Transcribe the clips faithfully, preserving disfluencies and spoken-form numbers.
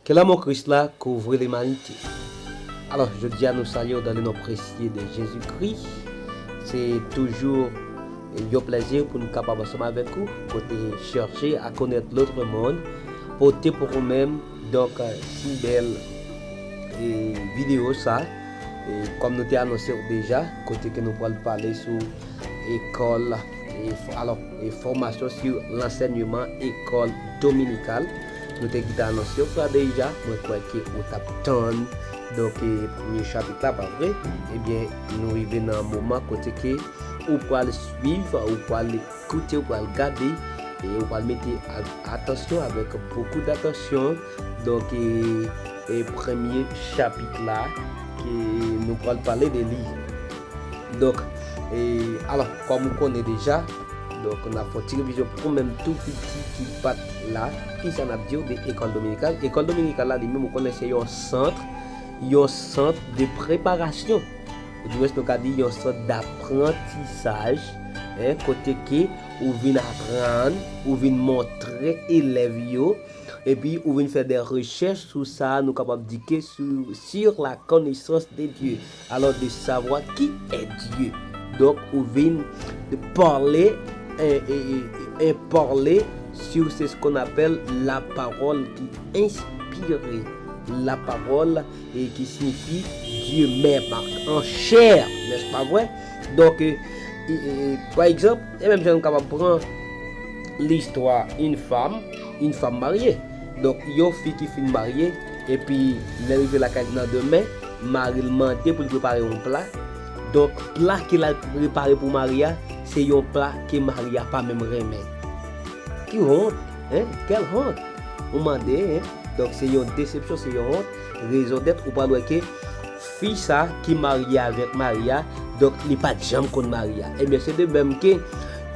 Que l'amour Christ la couvre l'humanité. Alò, jodi a nou salye w dans le nom précieux de Jésus-Christ. Se toujou yon plèzi pou nou kapab ansanm avèk ou, kote chèche a konèt lòt monn, pote pou ou menm, donk, si bèl e, videyo sa, e, kòm nou te anonse w deja, kote ke nou pral pale sou ekòl, e, fò- alò, e, fòmasyon sou lansèyman ekòl dominikal. Nou te gentan anonse w sa deja, mwen kwè ke ou t ap tann, donk, e, premye chapit la, pa vre? Ebyen, nou rive nan moman kote ke ou pral swiv, ou pral koute, ou pral gade, e ou pral mete a- atansyon, avèk beaucoup d'attention. Donk, e, e premye chapit la, ke nou pral pale de li. Donk, e, alò, kòm ou konnen deja, donk, n ap fè yon ti revizyon pou ou menm tou piti ki pa t la. Kisa n ap di w de ekòl dominikal? Ekòl dominikal la, li menm, ou konnen se yon sant, yon sant de preparasyon. Oudimwens, nou ka di yon sant d'apprentissage, en, kote ke ou vin aprann, ou vin montre elèv yo, epi ou vin fè de rechèch sou sa, nou kapab di ke sou, sur la connaissance de Dieu. Alò, de savoir qui est Dieu. Donk, ou vin pale, e, e, e, e pale sur ce qu'on appelle la parole qui inspire, la parole, e ki siyifi Dieu même, en chair, n'est-ce pas vrai? Donk, e, e, e, pa egzanp, e menm jan nou kapab pran listwa une femme, une femme mariée. Donk, yon fi ki fin marye, epi lè l rive lakay li nan demen, mari l mande pou l prepare yon pla. Donk, pla ke l al prepare pou mari a, se yon pla ke mari a pa menm renmen. Ki wont, en? Quelle honte! Ou mande, en? Donk, se yon desepsyon, se yon wont. Rezon dèt, ou pral wè ke fi sa ki marye avèk mari a, donk, li pa t janm konn mari a. Ebyen, se de menm ke,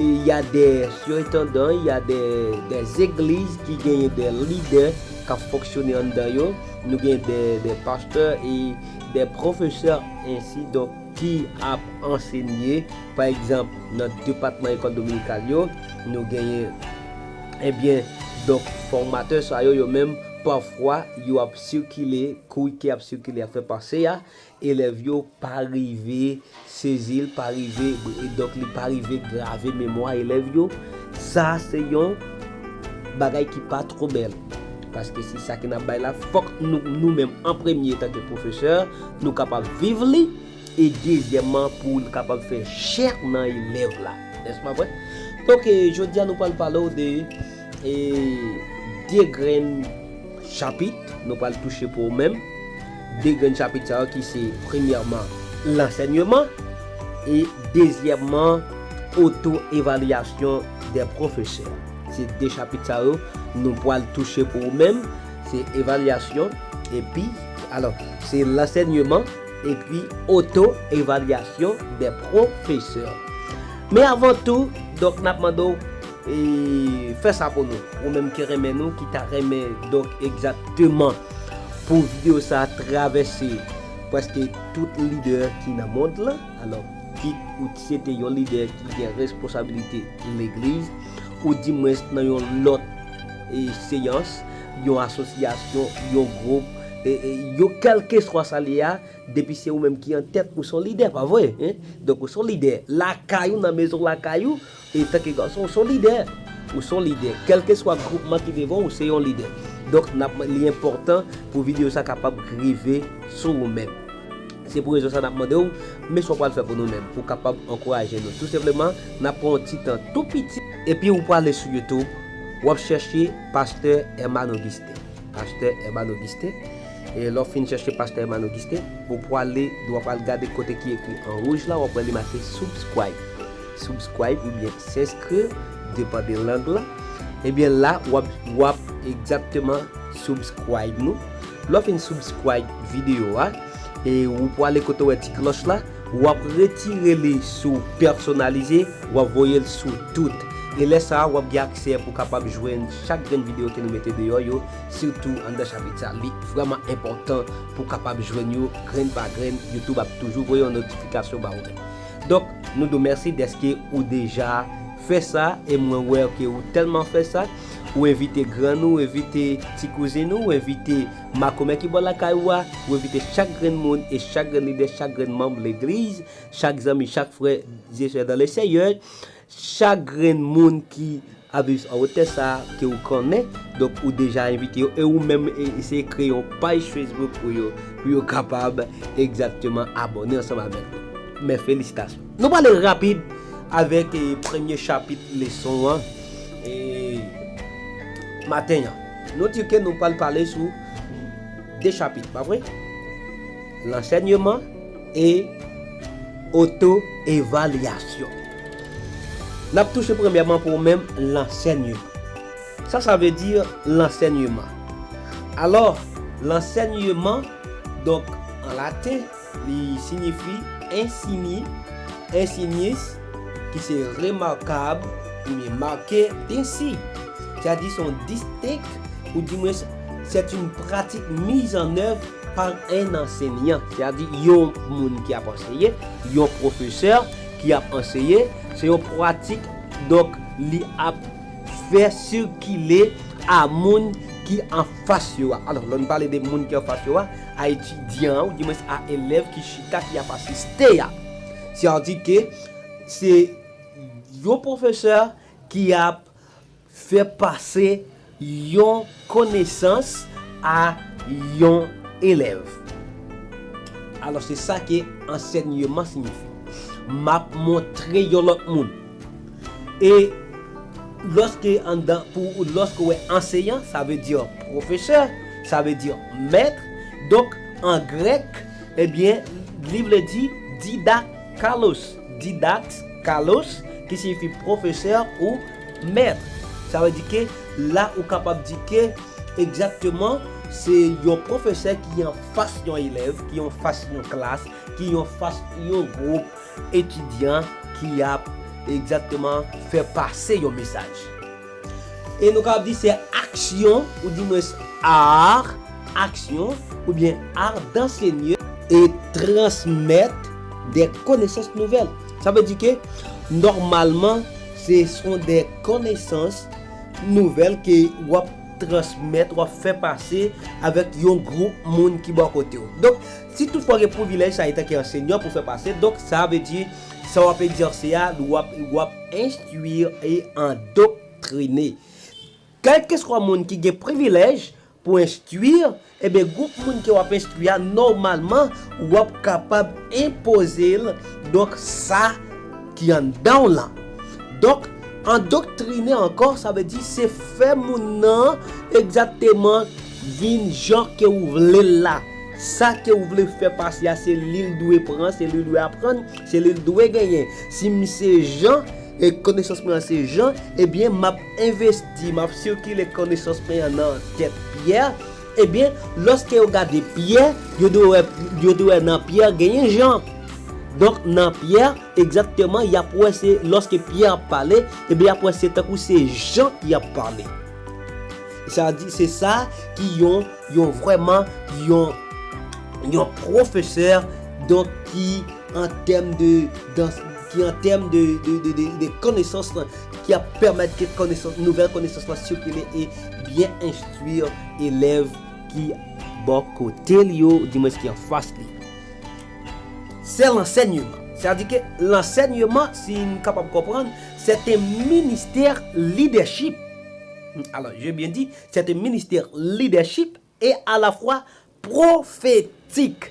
e, y a des surintendants, y a des, des églises ki genyen de lidè k ap fonksyone anndan yo. Nou gen de, de pastè e de pwofesè ensi donk ki ap ansenye. Pa egzanp, nan depatman ekòl dominikal yo, nou genyen, ebyen, donk, fòmatè sa yo, yo menm, pafwa, yo ap sikile, kou ki ap sikile, ap fè pase a, elèv yo pa rive sezi l, pa rive, e donk, li pa rive grave memwa elèv yo. Sa, se yon bagay ki pa twò bèl. Paske se sa ke n ap bay la, fòk nou, nou menm, an premye, tanke pwofesè, nou kapab viv li, e dezyèmman, pou l kapab fè chè nan elèv la. N'est-ce pas vrai? Donk, e, jodi a, nou pral pale w de, e, de grenn chapit, nou pral touche pou ou menm. De grenn chapit sa yo ki se, premyèman, lansèyman, e dezyèmman, oto-evalyasyon dè pwofesè. Se de chapit sa yo nou pral touche pou ou menm. Se evalyasyon, epi, alò, se lansèyman, epi oto-evalyasyon dè pwofesè. Men avan tou, donk, n ap mande w, e, fè sa pou nou. Ou menm ki renmen nou, ki ta renmen, donk, egzakteman pou videyo sa a travèse prèske tout lidè ki nan mond lan. Alò, kit ou se te yon lidè ki gen responsabilite legliz, oudimwens nan yon lòt, e, seyans, yon asosyasyon, yon gwoup, e, e, yo, kèlkeswa sa l ye a, depi se ou menm ki antèt, ou se yon lidè, pa vre, en? Donk, ou se yon lidè. Lakay ou, nan mezon lakay ou, e tanke gason, ou se yon lidè. Ou se yon lidè. Kèlkeswa gwoupman ki devan w, ou se yon lidè. Donk, n ap, li enpòtan pou videyo sa kapab rive sou ou menm. Se pou rezon sa n ap mande w, men sa w pral fè pou nou menm, pou w kapab ankouraje nou. Tou senpleman, n ap pran yon ti tan tou piti, epi ou prale sou YouTube, w ap chèche Pastè Herman Augustin. Pastè Herman Augustin. E lè w fin chèche Pastè Herman Augustin, ou prale, w ap al gade kote ki ekri an wouj la, w ap wè li make subscribe. Subscribe oubyen s'inscrire, depann de lang lan. Ebyen la, w ap, w ap egzakteman subscribe nou. Lè w fin subscribe videyo a, e ou prale kote w wè ti klòch la, w ap retire li sou pèsonalize, w ap voye l sou tout. E lè sa a, w ap gen aksè pou kapab jwenn chak grenn videyo ke nou mete deyò yo, sitou anndan chapit sa. Li vrèman enpòtan pou kapab jwenn yo grenn pa grenn. YouTube ap toujou voye yon notifikasyon ba ou menm. Donk, nou di w mèsi dèske ou deja fè sa, e mwen wè ke ou tèlman fè sa, ou envite grann ou, ou envite ti kouzin ou, ou envite makomè ki bò lakay ou a, ou envite chak grenn moun e chak grenn lidè, chak grenn manm legliz, chak zanmi, chak frè e sè dans le Seigneur, chak grenn moun ki ap viv sou wotè sa a ke ou konnen, donk ou deja envite yo, e ou menm e, eseye kreye yon paj Facebook pou yo, pou yo kapab egzakteman abòne ansanm avèk nou. Men felisitasyon. Nou prale rapid avèk e, premye chapit leson an e, maten an. Nou di ke nou pral pale sou de chapit, pa vre? Lansèyman e oto-evalyasyon. N ap touche premyèman pou ou menm, lansèyman. Sa, sa vle di lansèyman. Alò, lansèyman, donk, an laten, li siyifi ensini, ensinis, ki se remakab oubyen make densi. Sètadi se yon distenk, ou dimwens, c'est une pratique mise en œuvre par un enseignant. Sètadi yon moun ki ap anseye, yon pwofesè ki ap anseye, se yon pratik, donk, li ap fè sikile a moun ki anfas yo a. Alò, lè n pale de moun ki anfas yo a, a etidyan an, ou dimwens a elèv ki chita, ki ap asiste a. Sètadi ke se yon pwofesè ki ap fè pase yon konesans a yon elèv. Alò, se sa ke ansèyman siyifi. M ap montre yon lòt moun. E lòske anndan, pou, lòske w wè anseyan, sa vle di pwofesè, sa vle di mèt. Donk, an grèk, ebyen, li vle di didakkalos. Didakkalos, ki siyifi pwofesè ou mèt. Sa vle di ke la, ou kapab di ke egzakteman, se yon pwofesè ki anfas yon elèv, ki anfas yon klas, ki anfas yon gwoup etidyan ki ap egzakteman fè pase yon mesaj. E nou kapab di se aksyon, ou dimwens ar, aksyon, oubyen ar d'enseigner et transmettre des connaissances nouvelles. Sa vle di ke, nòmalman, se sont des connaissances nouvelles ke w ap transmèt, w ap fè pase avèk yon gwoup moun ki bò kote w. Donk, si toutfwa w gen privilèj sa etanke ansenyan pou fè pase, donk, sa vle di, sa w ap egzèse a, w ap, w ap enstwi e andoktrine. Kèlkeswa moun ki gen privilèj pou enstwi, ebyen, gwoup moun ke w ap enstwi a, nòmalman, w ap kapab enpoze l, donk, sa ki anndan w lan. Donk, andoktrine ankò, sa vle di se fè moun nan egzakteman vin jan ke ou vle l la. Sa ke ou vle fè pase a, se li l dwe pran, se li l dwe aprann, se li l dwe genyen. Si m se Jan, e konesans mwen an se Jan, ebyen, m ap envesti, m ap sikile konesans mwen an nan tèt Pyè. Ebyen, lòske yo gade Pyè, yo dwe wè, yo dwe wè nan Pyè genyen Jan. Donk, nan Pyè, egzakteman, y ap wè se lòske Pyè ap pale, ebyen, y ap wè se tankou se Jan ki ap pale. Sa di, se sa ki yon, yon vrèman, yon, yon pwofesè, donk, ki an tèm de, dans, ki an tèm de, de, de, de, de konesans lan, ki ap pèmèt ke konesans, nouvèl konesans lan sikile e byen enstwi elèv ki bò kote l yo, dimwens ki anfas li. Se lansèyman. Sètadi ke lansèyman, si n kapab konprann, se te ministè lidèchip. Alò, je bien di, se te ministè lidèchip e alafwa pwofetik.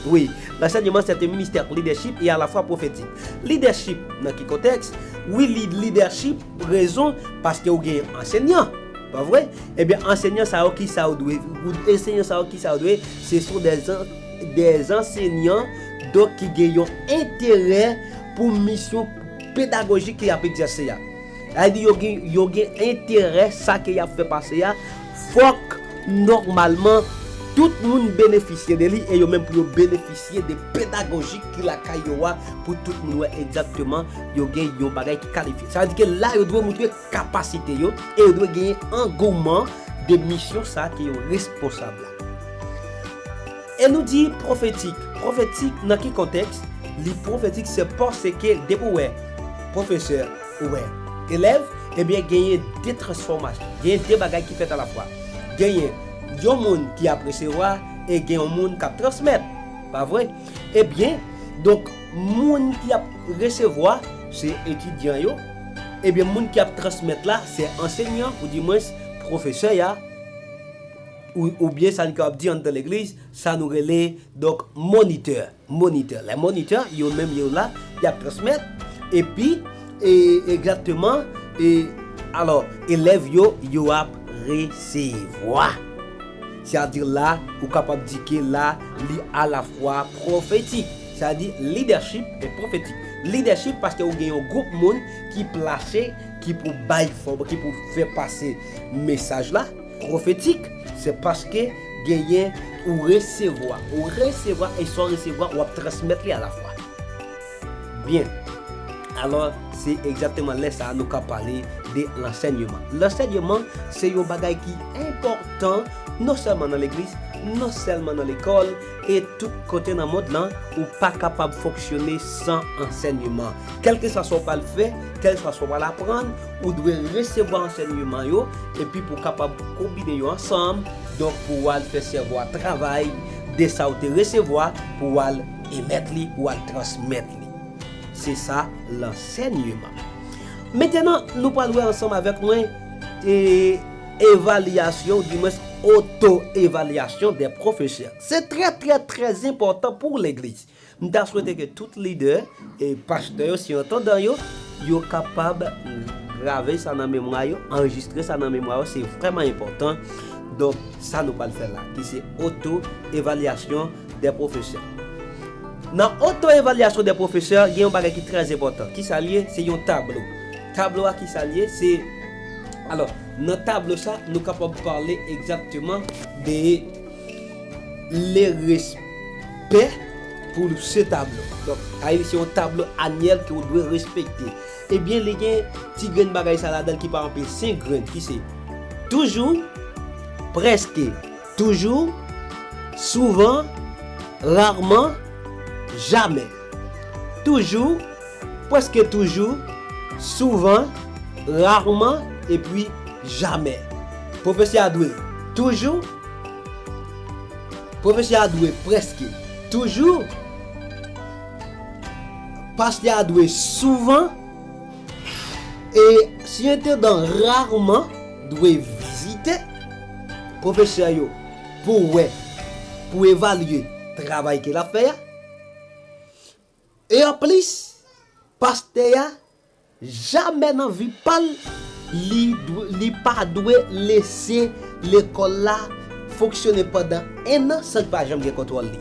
Wi, lansèyman se te ministè lidèchip e alafwa pwofetik. Lidèchip nan ki kontèks? Wi, li, lidèchip, rezon, paske ou gen ansenyan, pa vre? Ebyen, ansenyan sa yo ki sa yo dwe, ansenyan sa yo ki sa yo dwe, se son dè, dè ansenyan, donk, ki gen yon enterè pou misyon pedagojik ke y ap egzèse a. Sa vle di yo gen, yo gen enterè sa ke y ap fè pase a. Fòk nòmalman tout moun benefisye de li e yo menm pou yo benefisye de pedagojik ki lakay yo a pou tout moun wè egzakteman yo gen yon bagay ki kalifye. Sa vle di ke la yo dwe moutre kapasite yo e yo dwe genyen angouman de misyon sa ke yo responsab la. E nou di pwofetik. Pwofetik nan ki kontèks? Li pwofetik se paske depi w wè pwofesè Ou wè, elèv, ebyen, genyen de transfòmasyon. Genyen de bagay ki fèt alafwa. Genyen yon moun ki ap resevwa e gen yon moun k ap transmèt. Pa vre? Ebyen, donk, moun ki ap resevwa, se etidyan yo. Ebyen, moun ki ap transmèt la, se ansenyan, oudimwens pwofesè a, ou, oubyen sa n kapab di anndan legliz, sa nou rele, donk, monitè. Monitè. Lè monitè, yo menm yo la, y ap transmèt, epi, e, egzakteman, e, alò, elèv yo, yo ap resevwa. Sètadi la, ou kapab di ke la, li alafwa pwofetik. Sètadi lidèchip e pwofetik. Lidèchip paske ou gen yon gwoup moun ki plase, ki pou bay fòm, ki pou fè pase mesaj la. Pwofetik, se paske genyen ou resevwa. Ou resevwa e sa w resevwa, w ap transmèt li alafwa. Byen. Alò, se egzakteman lè sa a nou ka pale de lansèyman. Lansèyman, se yon bagay ki enpòtan, non sèlman nan legliz, non sèlman nan lekòl, e tout kote nan mond lan, ou pa kapab fonksyone san ansèyman. Kèlkeswa sa w pral fè, kèlkeswa sa w pral aprann, ou dwe resevwa ansèyman yo, epi pou w kapab konbine yo ansanm, donk pou w al fè sèvo a travay de sa w te resevwa, pou w al emèt li, pou w al transmèt li. Se sa, lansèyman. Mentenan, nou pral wè ansanm avèk mwen, e, evalyasyon, oudimwens oto-evalyasyon dè pwofesè. Se trè, trè, trè enpòtan pou legliz. M ta swete ke tout lidè e pastè yo, si antandan yo, yo kapab grave sa nan memwa yo, anrejistre sa nan memwa yo, se vrèman enpòtan. Donk, sa nou pral fè la, ki se oto-evalyasyon dè pwofesè. Nan oto-evalyasyon dè pwofesè, gen yon bagay ki trè enpòtan. Kisa l ye? Se yon tablo. Tablo a, kisa l ye? Se, alò, nan tablo sa, nou kapab pale egzakteman de le respè pou se tablo. Donk, sa vle di se yon tablo anyèl ke w dwe respekte. Ebyen, li gen ti grenn bagay sa ladan l ki pa anpil, senk grenn, ki se toujou, prèske toujou, souvan, rarman, jamè. Toujou, prèske toujou, souvan, rarman, epi jamè. Pwofesè a dwe toujou, pwofesè a dwe prèske toujou, pastè a dwe souvan, e siyentandan rarman dwe vizite pwofesè yo pou wè, pou evalye travay ke l ap fè a. E anplis, pastè a, jamè nan vi pa l, li dwe, li pa dwe lese lekòl la fonksyone pandan en an san l pa janm gen kontwòl li.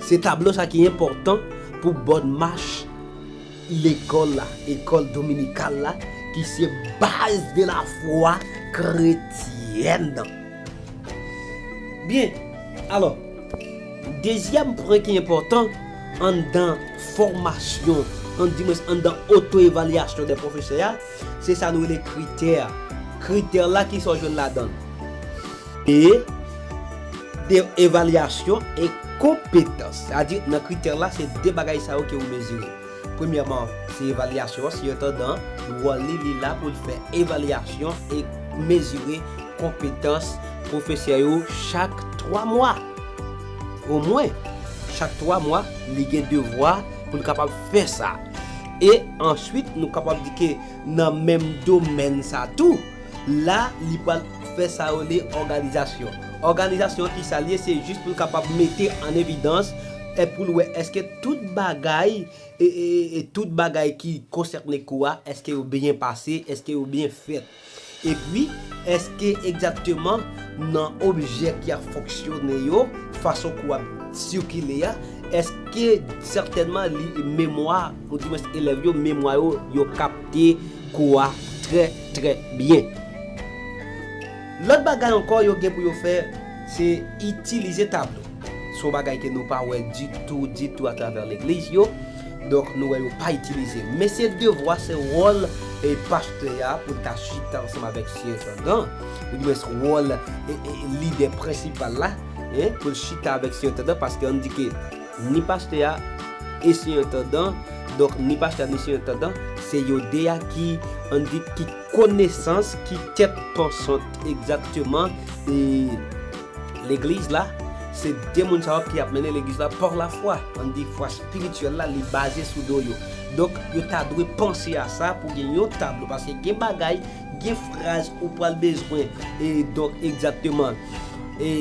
Se tablo sa ki enpòtan pou bòn mach lekòl la, ekòl dominikal la, ki se baz de lafwa kretyèn nan. Byen, alò, dezyèm pwen ki enpòtan anndan fòmasyon, an, dimwens anndan oto-evalyasyon dè pwofesè a, se sa nou rele kritè. Kritè la, kisa w jwenn ladan l? E de evalyasyon e konpetans. Sètadi, nan kritè la, se de bagay sa yo ke ou mezire. Premyèman, se evalyasyon an, siyentandan, wòl li, li la pou l fè evalyasyon e mezire konpetans pwofesè yo chak twa mwa. Omwen, chak twa mwa, li gen devwa pou l kapab fè sa. E answit, nou kapab di ke nan menm domèn sa tou, la, li pral fè sa yo rele òganizasyon. Òganizasyon an, kisa l ye? Se jis pou l kapab mete an evidans, e pou l wè èske tout bagay, e, e, e tout bagay ki konsène kou a, èske yo byen pase, èske yo byen fèt. Epi, èske egzakteman nan objè ki ap fonksyone yo, fason kou ap sikile a, èske sètènman li, memwa, oudimwens elèv yo, memwa yo, yo kapte kou a trè, trè byen. Lòt bagay ankò yo gen pou yo fè, se itilize tablo. Se yon bagay ke nou pa wè ditou, ditou atravè legliz yo. Donk, nou wè yo pa itilize. Men se devwa, se wòl, e, pastè a pou l ta chita ansanm avèk siyentandan, oudimwens wòl, e, e, lidè prensipal la, en, pou l chita avèk siyentandan, paske ann di ke ni pastè a e siyentandan, Donk, ni pastè a, ni sirentandan, se yo de a ki, ann di, ki konesans, ki tèt pansant egzakteman, e, legliz la, se de moun sa yo ki ap mennen legliz la pa lafwa. Ann di fwa espirityèl la, li baze sou do yo. Donk, yo ta dwe panse a sa pou gen yon tablo, paske gen bagay, gen fraz ou pral bezwen, e donk, egzakteman, e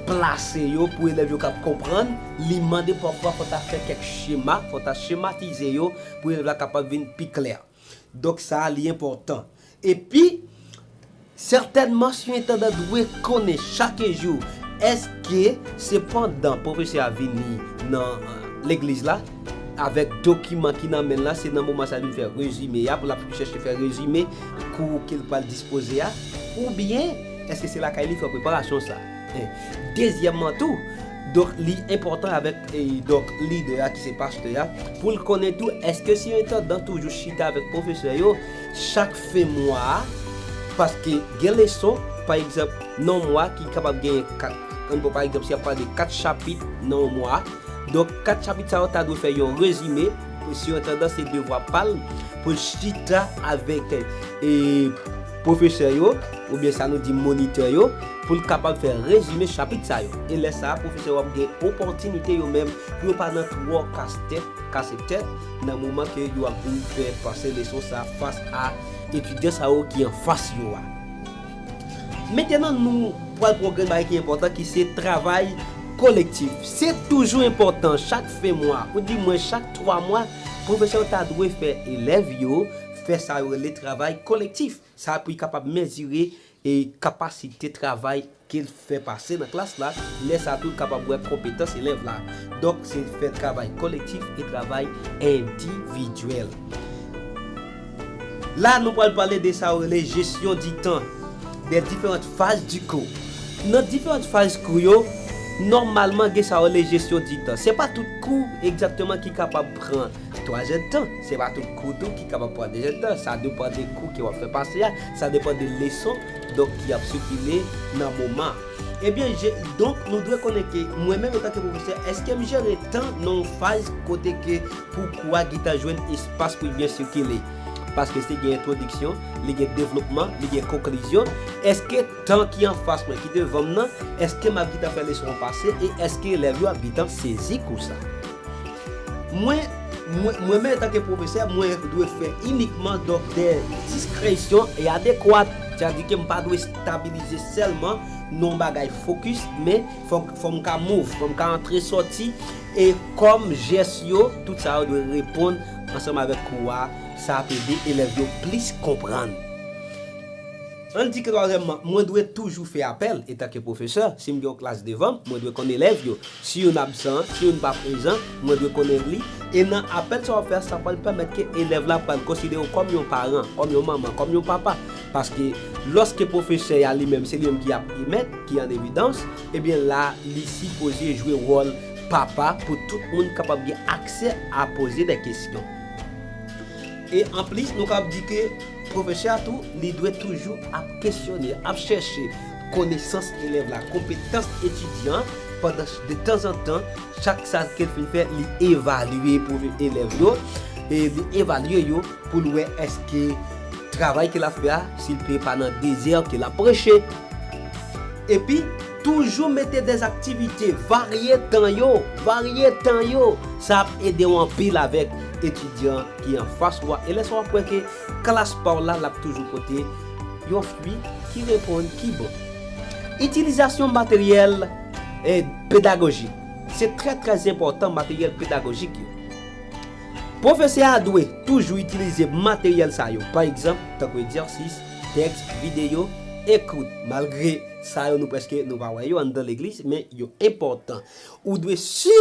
plase yo pou elèv yo kab konprann. Li mande pafwa fò ta fè kèk chema, fò ta chematize yo pou elèv la kapab vin pi klè. Donk, sa a, li enpòtan. Epi, sètènman, sirentandan dwe konnen chak jou, èske se pandan pwofesè a vini nan, eh, legliz la, avèk dokiman ki nan men l la, se nan moman sa a li vin fè rezime a, pou l ap chèche fè rezime kou ke l pral dispoze a, oubyen èske se lakay li fè preparasyon sa a? Eh, dezyèmman tou, donk, li enpòtan avèk, eh, donk, lidè a ki se pastè a, pou l konnen tou, èske sirentandan toujou chita avèk pwofesè yo chak fen mwa a, paske gen leson, pa egzanp, nan yon mwa ki kapab genyen kat, ann pran pa egzanp, si y ap pale de kat chapit nan yon mwa, donk, kat chapit sa yo ta dwe fè yon rezime, sirentandan se devwa pa l, pou l chita avèk, e, pwofesè yo, oubyen sa nou di monitè yo, pou l kapab fè rezime chapit sa yo. E lè sa a, pwofesè yo ap gen opòtinite yo menm pou yo pa nan twò kase tèt, kase tèt, nan moman ke yo ap vin fè pase leson sa a fas a etidyan sa yo ki anfas yo a. Mentenan, nou pral pran yon grenn bagay ki enpòtan, ki se travay kolektif. Se toujou enpòtan, chak fen mwa, oudimwen chak twa mwa, pwofesè yo ta dwe fè elèv yo fè sa yo rele travay kolektif. Sa pou y kapab mezire e kapasite travay ke l fè pase nan klas la, lè sa a tou l kapab wè konpetans elèv la. Donk, se fè travay kolektif e travay endividyèl. La, nou pral pale de sa yo rele jesyon di tan, des différentes phases du cours. Nan diferan faz kou yo, nòmalman gen sa yo rele jesyon di tan. Se pa tout kou egzakteman ki kapab pran twa zèdtan. Se pa tout kou tou ki kapab pran de zèdtan. Sa depann de kou ke w ap fè pase a, sa depann de leson, donk, ki ap sikile nan moman an. Ebyen, je, donk, nou dwe konnen ke mwen menm, antanke pwofesè, èske m jere tan nan yon faz kote ke pou kou a gentan jwenn espas pou l byen sikile? Paske se gen entwodiksyon, li gen devlopman, li gen konklizyon. Èske tan ki anfas mwen, ki devan m nan, èske m ap gentan fè leson an pase e èske elèv yo ap gentan sezi kou sa? Mwen, mwen, mwen menm, antanke pwofesè, mwen dwe fè inikman, donk, de diskresyon e adekwat. Sa di ke m pa dwe stabilize sèlman nan yon bagay fokis, men fò, fò m ka move, fò m ka antre sòti, e kòm jès yo, tout sa yo dwe reponn ansanm avèk kou a, sa ap ede elèv yo plis konprann. Ann di ke twazyèmman, mwen dwe toujou fè apèl, etanke pwofesè, si m gen yon klas devan m, mwen dwe konn elèv yo. Si youn absan, si youn pa prezan, mwen dwe konnen li. E nan apèl sa w ap fè a, sa pral pèmèt ke elèv la pral konsidere w kòm yon paran, kòm yon manman, kòm yon papa. Paske lòske pwofesè a li menm, se li menm ki ap emèt, ki an evidans, ebyen la, li sipoze jwe wòl papa pou tout moun kapab gen aksè a poze de kesyon. E anplis, nou kapab di ke pwofesè a tou, li dwe toujou ap kesyone, ap chèche konesans elèv la, konpetans etidyan an, pandan de tanzantan, chak sa ke l fin fè, li evalye pwofè-, elèv yo, e li evalye yo pou l wè èske travay ke l ap fè a, si l pe pa nan dezè ke l ap preche. Epi, toujou mete de aktivite, varye tan yo, varye tan yo. Sa ap ede w anpil avèk etidyan ki anfas ou a. E lè sa w ap wè ke klas pa w la, l ap toujou pote yon fwi ki reponn, ki bon. Itilizasyon materyèl, eh, pedagojik. Se trè, trè enpòtan materyèl pedagojik yo. Pwofesè a dwe toujou itilize materyèl sa yo, pa egzanp, tankou egzèsis, tèks, videyo, ekout. Malgre sa yo nou prèske nou pa wè yo anndan legliz, men yo enpòtan. Ou dwe si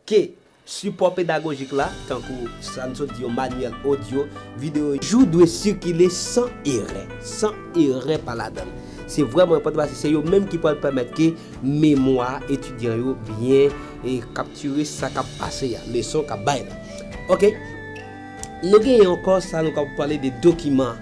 ke sipò pedagojik la, tankou sa n sot di yo, manyèl odyo, videyo, toujou dwe sikile san erè, san erè pa ladan l. Se vrèman enpòtan paske se yo menm ki pral pèmèt ke memwa etidyan yo byen e kaptire sa k ap pase a, leson k ap bay la. Oke. Nou genyen ankò sa nou kapab pale de dokiman.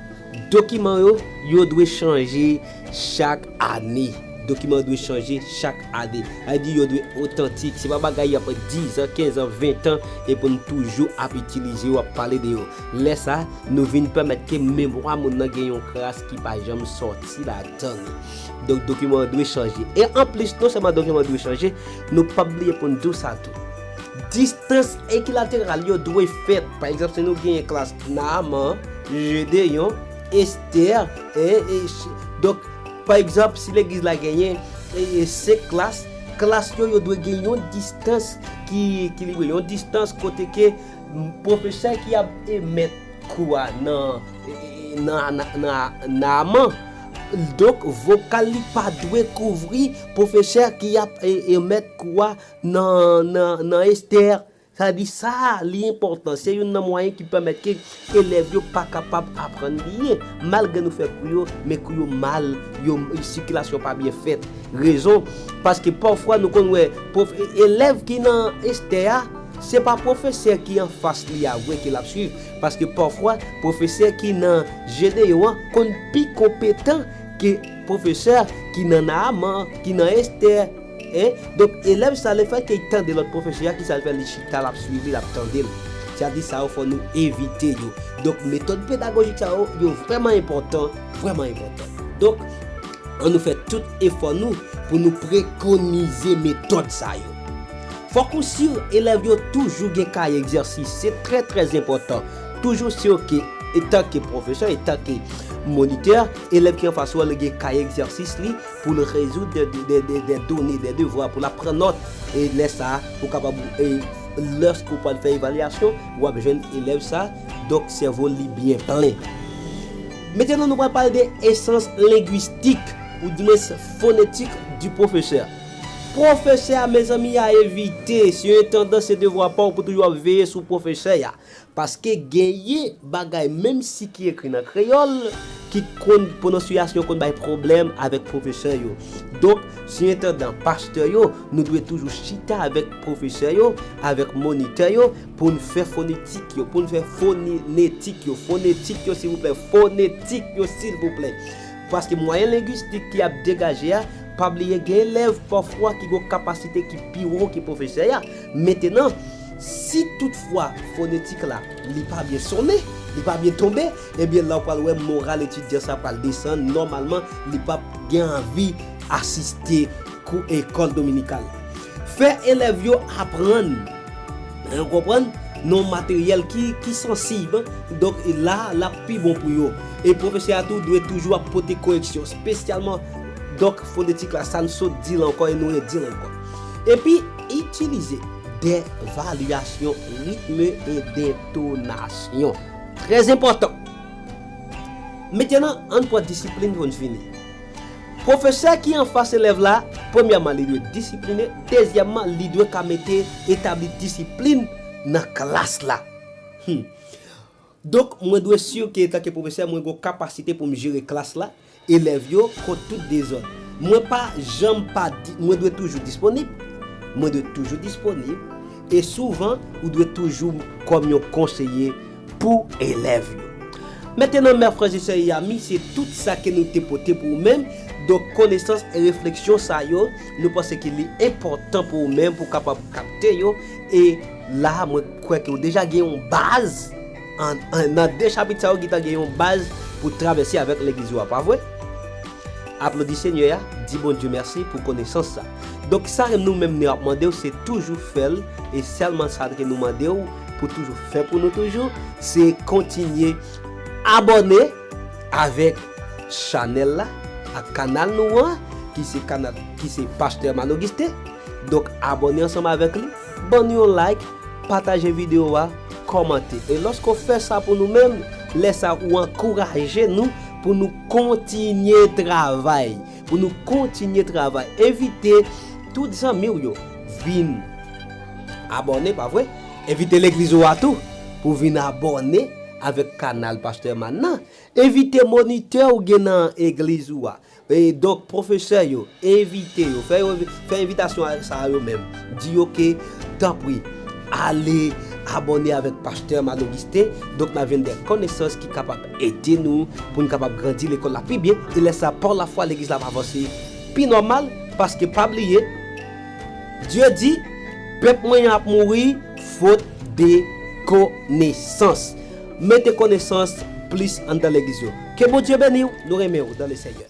Dokiman yo, yo dwe chanje chak ane. Dokiman yo dwe chanje chak ane. Sa vle di yo dwe otantik. Se pa bagay y ap dizan, kenzan, ventan, e pou n toujou ap itilize yo, ap pale de yo. Lè sa, nou vin pèmèt ke memwa moun nan gen yon kras ki pa janm sòti ladan li. Donk, dokiman an dwe chanje. E anplis, non sèlman dokiman an dwe chanje, nou p ap bliye pou n di w sa tou. Distans ekilateral yo dwe fèt. Pa egzanp, si nou genyen klas Naaman, Jedeyon, Estè, e, e, ch-, donk, pa egzanp, si legliz la genyen, e, e, senk klas, klas yo, yo dwe gen yon distans ki ekilibre, yon distans kote ke, m, pwofesè ki ap emèt kou a nan, e, e, nan, nan, nan, Naaman, donk, vokal li pa dwe kouvri pwofesè ki ap, e, emèt kou a nan, nan, nan Estè. Sa di sa, li enpòtan. Se youn nan mwayen ki pèmèt ke elèv yo pa kapab aprann byen. Malgre nou fè kou yo, men kou yo mal, yo, sikilasyon pa byen fèt. Rezon, paske pafwa nou konn wè pwof-, elèv ki nan Estè a, se pa pwofesè ki anfas li a vre ke l ap swiv. Paske pafwa, pwofesè ki nan Jedeyon an konn pi konpetan ke pwofesè ki nan Naaman, ki nan Estè. Hein? Donk, elèv sa, lefètke li tande lòt pwofesè a, ki sa l fè? Li chita, l ap swiv li, l ap tande l. Sa di sa yo, fò nou evite yo. Donk, metòd pedagojik sa yo, yo vrèman enpòtan, vrèman enpòtan. Donk, ann nou fè tout efò nou pou nou prekonize metòd sa yo. Fòk ou si elèv yo toujou gen kaye egzèsis. Se trè, trè enpòtan. Toujou si ke, etanke pwofesè, etanke monitè, elèv ki anfas ou a, li gen kaye egzèsis li, pou l rezoud de, de, de, de, de done, de devwa, pou l ap pran nòt. E lè sa a, ou kapab, e, lèske ou pral fè evalyasyon, w ap jwenn elèv sa, donk sèvo li byen plen. Mentnan, nou pral pale de esans lengwistik, oudimwens fonetik di pwofesè. Pwofesè a, mezanmi, a evite, se yon tandans, se devwa pa w pou toujou ap veye sou pwofesè a. Paske genyen bagay, menm si ki ekri nan kreyòl, ki konn, pwononsyasyon konn bay pwoblèm avèk pwofesè yo. Donk, siyentandan, pastè yo, nou dwe toujou chita avèk pwofesè yo, avèk monitè yo, pou n fè fonetik yo, pou n fè fonetik yo, fonetik yo, silvouplè, fonetik yo, silvouplè. Paske mwayen lengwistik ki ap degaje a, pa bliye gen elèv pafwa ki gen yon kapasite ki pi wo ke pwofesè a. Mentnan, si toutfwa fonetik la, li pa byen sonnen, li pa byen tonbe, ebyen, la w pral wè moral etidyan sa pral desann, nòmalman, li p ap gen anvi asiste kou ekòl dominikal. Fè elèv yo aprann, ou konprann, nan yon materyèl ki, ki sansib, donk, la, l ap pi bon pou yo. E pwofesè a tou dwe toujou ap pote koreksyon, espesyalman, donk, fonetik la, sa n sot di l ankò e nou redi l ankò. Epi, itilize de varyasyon ritm e dentonasyon. Trè enpòtan. Mentnan, ann pran disiplin pou n fini. Pwofesè ki anfas elèv la, premyèman, li dwe disipline, dezyèmman, li dwe ka mete, etabli disiplin nan klas la. Hmm. Donk, mwen dwe si ke, etanke pwofesè, mwen gen kapasite pou m jere klas la, elèv yo, kont tout dezòd. Mwen pa janm pa di, mwen dwe toujou disponib. Mwen dwe toujou disponib. E souvan, ou dwe toujou kòm yon konseye pou elèv yo. Mentnan, mè frè e sè e ami, se tout sa ke nou te pote pou ou menm. Donk, konesans e refleksyon sa yo, nou panse ke li enpòtan pou ou menm, pou w kapab kapte yo. E la, mwen kwè ke w deja gen yon baz, an, an, nan de chapit sa yo, gentan gen yon baz pou travèse avèk legliz ou a, pa vre? Aplodi Senyè a, di Bondye mèsi pou konesans sa. Donk, sa nou menm nou ap mande w, se toujou fè l, e sèlman sa ke nou mande w pou toujou fè pou nou toujou, se kontinye abòne avèk chanèl la, ak kanal nou an, ki se kanal, ki se Pastè Malo Giste. Donk, abòne ansanm avèk li, ban nou yon like, pataje videyo a, kòmante. E lòske w fè sa pou nou menm, lè sa ou ankouraje nou pou nou kontinye travay, pou nou kontinye travay. Envite tout zanmi w yo vin abòne, pa vre? Envite legliz ou a tou pou vin abòne avèk kanal Pastè Man nan. Envite monitè ou gen nan egliz ou a. E donk, pwofesè yo, envite yo, fè yo, fè envitasyon a, sa a yo menm. Di yo ke, tanpri, ale abòne avèk Pastè Malo Giste. Donk, n ap jwenn de konesans ki kapab ede nou pou n kapab grandi lekòl la pi byen. E lè sa, pa lafwa, legliz la ap avanse pi nòmal, paske pa bliye, Dye di, pèp mwen an ap mouri fot de konesans. Mete konesans plis anndan legliz yo. Ke Bondye beni w, nou renmen w dans le Seigneur.